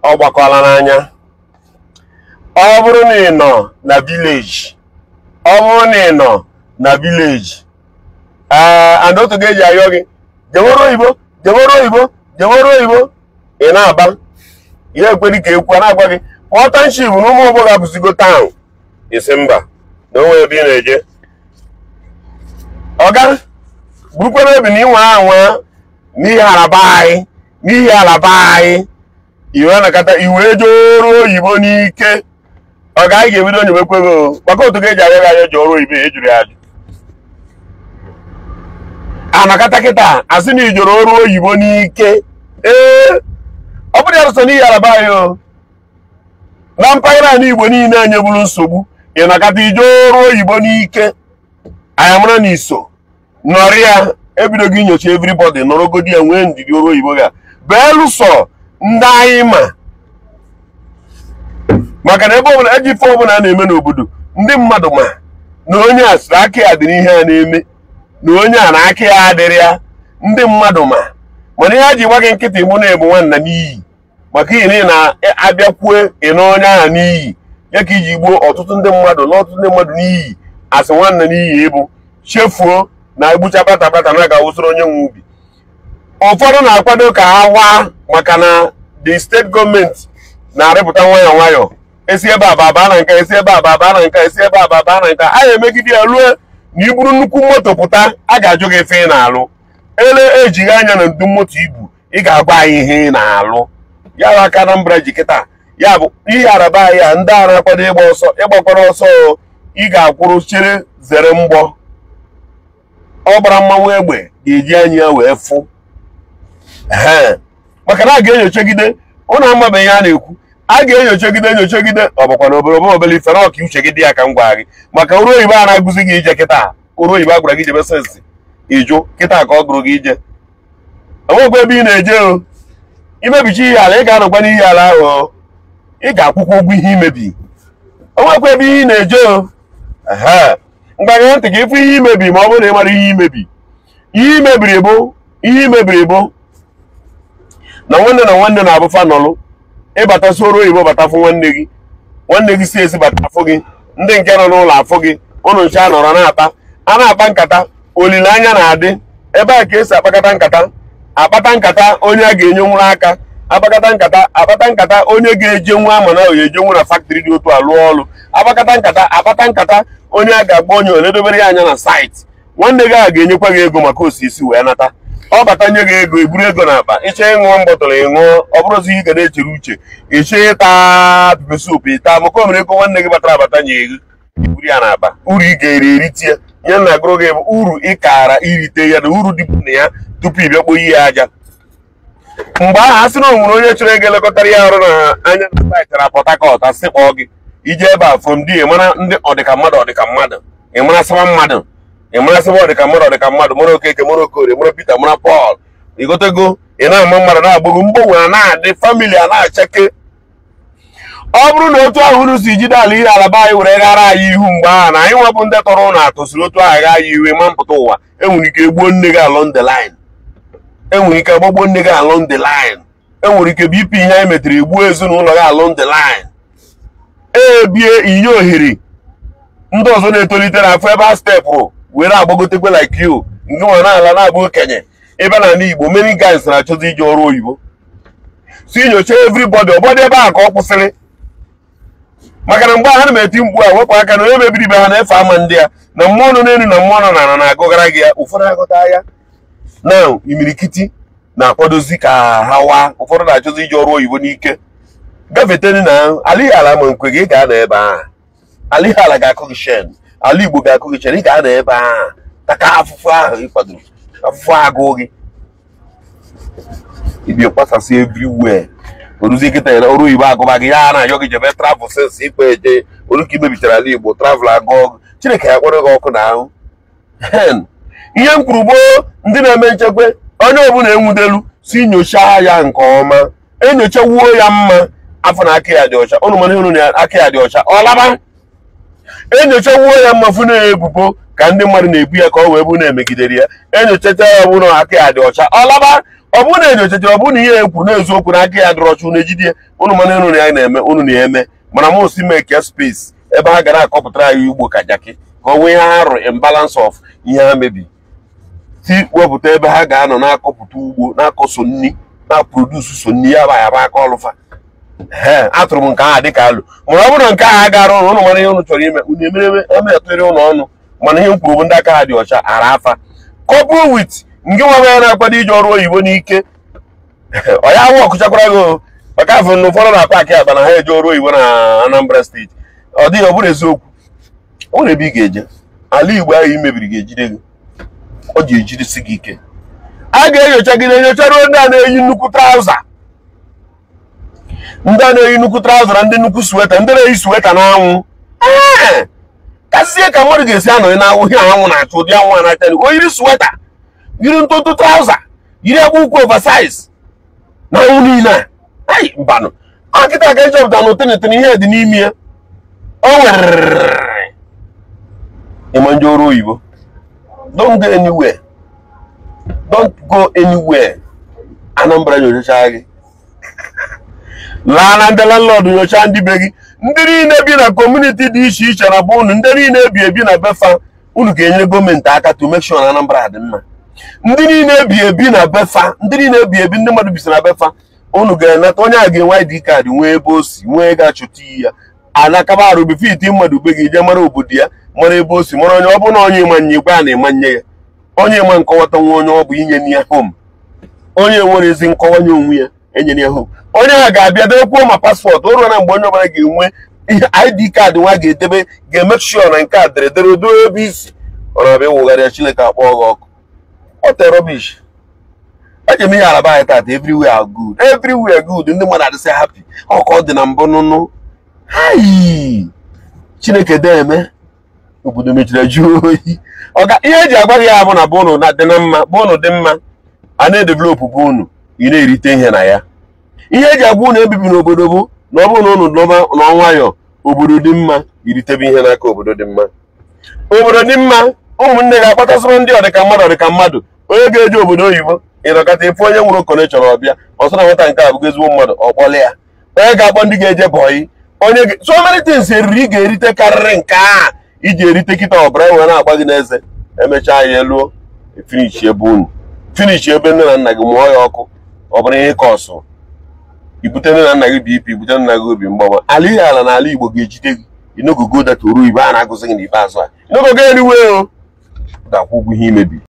Ọ gbakọla n'anya. Ọ bụrụ na ị nọ na village, ọ bụrụ na ị nọ na village, ee, and otu ga-eji ayọ gị jewere oyibo, jewere oyibo, jewere oyibo, ị na-aba ihe ekwedi ka ekwu a na-agwa gị pụọ township na ụmụ ọgbọghọ abụzigo town, isi mba na onwe ebe ị na-eje. Ọga burukwara obi na ịnwe anwa n'ihi alaba anyị, n'ihi alaba anyị, iwe nakọta iwe jee ọrụ oyibo n'ike. Ọga anyị ga-ebido onyewekwe gị maka otu ga-eji arịọ gị anya ji ọrụ oyibo ejuru ya ajụ. Anakọta kịta asị na ijoro ọrụ oyibo n'ike. Ee, ọ bụrụ ya sọ n'ihi alaba anyị o na mpaghara ala Igbo niile anyị bụrụ nsogbu, ị nakọta ije ọrụ oyibo n'ike. Anyị mara na iso nọrọ ya ebidogo inyocha everybody, nọrọgodi ya nwee ndidi ọrụ oyibo ga belụsọ ndị anyị ma, maka na ebe ọbụla eji ife ọbụla a na-eme n'obodo, ndị mmadụ ma na onye a sịrị aka ya dị n'ihe a na-eme, na onye a na aka ya adịrị ya. Ndị mmadụ ma, mana ihe a ji gwa gị nkịtị mụ na-ebu nwanna n'iyi, maka ihe na-abịakwue ịnụ onye ahụ n'iyi ya ka iji gbuo ọtụtụ ndị mmadụ na ọtụtụ ndị mmadụ n'iyi, asị nwanna n'iyi ịbụ chefuo na egbucha bata bata na ga-awụsịrị onye nwe ubi. Ụfọdụ na-akwado ka ha waa maka na the state gọọmenti na-arịpụta nwayọọ nwayọọ, esi ebe a baba na nka, esi ebe a baba na nka, esi ebe a baba na nka. A ga-emegide ya ruo na iburu nnukwu moto pụta, a ga-ajụ gị ife ị na-alụ. Ele ejighị anya na ndu moto ibu, ị ga-agwa anyị ihe ị na-alụ. Ya bụ aka Anambra ji kịta ya bụ ihe araba anyị a, ndị a na-akwado ịgba ọsọ, ịgbakwara ọsọ ị ga-akwụrụ chere zere mgbọ. Ọ gbara mmanwụ egbe ga-eji anya ya wee fụ, maka na a ga-enyochagide ụnụ amabeghị ihe a na-ekwu. A ga-enyochagide enyochagide, ọ bụkwa na obere obere obere ife na ọka uche gị dị ya ka m gwa gị. Maka ọrụ oyibo a na-agụzi gị ije kịta, ọrụ oyibo a gwara gị jebe sensi ịjụ kịta ka ọ gụrụ gị ije, enwekwa ebe ị na-eje o. Imebichi ihe ala, ị ga-anọkwa n'ihe ala ahụ, ị ga-akwụkwọ ụgwọ ihe imebi. Onwekwa ebe ihe ị na-eje o. Mgbanye ntị ka ịfụ ihe imebi, ma ọ bụrụ na ị mara ihe imebi. Ihe imebiri bụ ihe imebiri bụ na nwanne na nwanne na-abụ nọlụ ịbatasi ọrụ oyibo, batafụ nwanne gị, nwanne gị si esi batafụ gị, ndị nke nọ n'ụlọ afụ gị, ụnụ nche nọrọ na-akpa, a na-akpa nkata, olileanya na-adị ebe a ka esi akpakọta nkata, akpata nkata onye a ga-enye nwụrụ aka, akpakọta nkata, akpata nkata onye ga-eje nwa ama na oye eje nwu na factory dị otu a lụọ ọrụ, akpakọta nkata, akpata nkata onye a ga-agba onye ole dobere ya anya na site. Nwanne gị a ga-enyekwa gị ego maka osisi wee nata, ọ bata nye gị ego, eburu ego n'akpa, ịchọ ịṅụọ mbọtụrụ ịṅụọ, ọ bụrụzi ihe ga na-echere uche, ịchọ ịta pepper soup ịta, maka o mere ego nwanne gị batara abata nye gị, iburu ya n'akpa. Uru ị ga-eri erite ya na agụrụ gị bụ uru ị kaara irite ya na uru dịpụ na ya tupu ị bịa kpoyi ya aja. Mgbe ahụ a sị na o nwere onye chọrọ ego elekọtara ya ọrụ na anya na site na Port Harcourt, asị kpọọ gị ije ebe a from there mara ndị ọdịka mmadụ, ọdịka mmadụ, ị mara sịwa mmadụ, ị mara sịwa ọdịka mmadụ, ọdịka mmadụ, mara Okeke, mara Okorie, mara Peter, mara Paul, ịgotego ị na-ama mmadụ na-agbụgo mgbanwe a na-adị family a na-achake. Ọ bụrụ na otu ahụ unu si jide ala ihe alaba anyị were ghara anyị ihu mgbe ahụ na anyị nwebụ ndị tọrọ ụnụ atụsiri otu ahụ gha anyị iwe ma mpụta ụwa, enwere ike egbuo nne gị along the line, enwere ike agbagbuo nne gị along the line, enwere ike BP ihe anyị metere egbuo ezinụlọ gị along the line. Ebie inye ohere ndị ọzọ na-etolite n'afọ ebe a stepụrụ were agbagotekwe like you nke nwa na-ala na-abụ okenye ebe na ala Igbo. Many guys na-achọzi ije ọrụ oyibo si nyocha everybody, ọbọdụ ebe a ka ọ kwụsịrị, maka na mgbe ahụ na m eti mkpu a wepụ aka na onye mebiri ibe ha na-efe ama ndị ya na mmụọ nọ n'elu na mmụọ nọ n'ala na-agụgara gị ya. Ụfọdụ agụta ya na imirikiti na-akwadozi ka ha waa, ụfọdụ na-achọzi ije ọrụ oyibo n'ike gafeteni na ala ihe ala ma nkwe gị ga-anọ ebe ahụ, ala ihe ala ga-akụ gị shen, ala Igbo ga-akụ gị shen, ị ga-anọ ebe ahụ taka afụfụ ahụ ị kwadoro, afụfụ agụụ gị ibie kpasasị everywhere. Oruzie kịta ya ọrụ oyibo agụba gị, ya na-ayọ gị jebe travel sense ikpe eje olu ka imebichara ala Igbo travel agụọ, Chineke ya kpọrọ gị ọkụ na ahụ. Ihe m kwuru gboo, ndị na-eme nchekwa onye ọbụla enwudelu si nyochaa ya nke ọma, enyochawuo ya mma, afọ na aka ya dị ọcha, ụnụ mana ịhụrụ na aka ya dị ọcha, ọ laba. Enyochawuo ya mma fụ na ebubo ka ndị mmadụ na-ebu ya ka ọ wee bụ na-emegidere ya, enyochacha ya bụ na aka ya dị ọcha, ọ laba. Ọ bụrụ na enyochachara, ọ bụrụ na ihe ekwu n'eziokwu na aka ya dịrị ọcha, unu ejide ya. Unu mana unu ya na-eme, unu na-eme. Mana mụ si make space ebe ha gara akọpụtara anyị ugbo ka jaki, ka ọ nwee ihe ha arụ in balance of ihe ha mebi. Si wepụta ebe ha ga-anọ na-akọpụta ugbo, na-akọ so nni, na-produce so nni, ya ba ya ba aka ọlụfa. Ee, atụrụ m nke ahụ dịka alụ. Mana ọ bụrụ na nke ahụ agara ụnụ, ụnụ mara ihe ụnụ chọrọ ime, unu emereme eme etụrị ụnụ ọnụ. Mana ihe m kwuru bụ ndị aka ha dị ọcha ara afa. Couple with nke nwa ya na-akwado ije ọrụ oyibo n'ike, ọ ya awụ ọkụchakwara gị o. Maka afọ na ụfọdụ na-akpa akị akpa na ha eje ọrụ oyibo na Anambra Steeti. Ọ dịghị, ọ bụrụ eziokwu, ọ nwere ebe ị ga-eje. Ala Igbo ahụ i mebiri ga-ejide gị, ọ ji ejidesi gị ike. A ga-enyocha gị na-enyocha ruo ndị a na-eyi nnukwu trouser, ndị a na-eyi nnukwu trouser na ndị nnukwu sweater, ndị na-eyi sweater n'anwụ. Ee, kasịe ka mmadụ ga-esi anọ n'anwụ, ihe anwụ na-achụ, ụdị anwụ a na-acha, o yiri sweater, yiri ntụntụ trouser, yiri akpụ ụkwụ oversize na anwụ niile a. Ai, mbanụ, ọ kịta ka ịchọpụta na ụtịnịtịnị ihe dị n'ime ya. O nwere ịma ndị ọrụ oyibo. Don't go anywhere, don't go anywhere. Anambra nyochacha gị, laa na ndị landlord, nyocha ndị be gị, ndị niile bi na community dị iche iche na be unu, ndị niile ebi ebi na befa unu ga-enyere gọọmenti aka to make sure na Anambra dị mma. Ndị niile ebi ebi na befa, ndị niile ebi ebi, ndị mmadụ bisi na befa, unu ga-enata onye a ga-enwe ID card, nwee ebe o si, nwee ego achọta iyi ya anakaba arụ bifiti mmadụ be gị, jee mara obodo ya, mara ebe o si, mara onye ọ bụ na onye ịma nye gwa na ịma nye ya, onye ịma nkọwata nwa onye ọ bụ inye ya home, onye nwere ezi nkọwanye onwe ya enyere ya home. Onye a ga-abịa debekwuo ma passport o ruo na mgbe onye ọbụla ga-enwe ihe ID card nwa ga-edebe, ga-eme sure na nke a dere dere do ebe isi ọ na-abịa ịwụgharịa. Chineke akpọ gị ọkụ. What a rubbish! Eji m ihe araba anyị tata. Everywhere are good, everywhere good. Ndị mmadụ adịsị happy. Ọ ka ọ dị na mbụ nụnụ. Hai, Chineke deme, obodo mechiri jụọ oyi. Ọga ihe eji agwa gị ya bụ na bụ unu na dị na mma, bụ unu dị mma, a na-edevelop bụ unu, ị na-erite ihe na ya. Ihe eji agwa unu ebibi n'obodo bụ na ọ bụrụ na unu nọba n'ọnwayọ, obodo dị mma, iritebe ihe n'aka obodo dị mma. Obodo dị mma, ụmụnne ga-akpatasịrị ndị ọdịka mmadụ, ọdịka mmadụ. Onye ga-eje obodo oyibo, ịnọkọta efu onye nwere connection, ọbịa ọsọ na nwata nke a bụgo ezigbo mmadụ, ọ kpọlị ya. Onye ga-akpọ ndị ga-eje bọyị, onye so many things eriri ị ga-erite karịrị nke a iji erite kịta. Ọbara wee na-agba gị n'eze. Emechaa ya eluo, finish ebe unu, finish ebe nne na nna gị, mụọ ya ọkụ. Ọ bụrụ ihe ka ọsọ ibute nne na nna gị BP, ibute nna gị obi mgbawa. Ala ihe ala n'ala Igbo ga-ejide gị. Inogogo data oru igbe a na-agụzi gị n'ikpeazụ a, inogogo anywhere o ga-akwụ ụgwọ ihe imebi.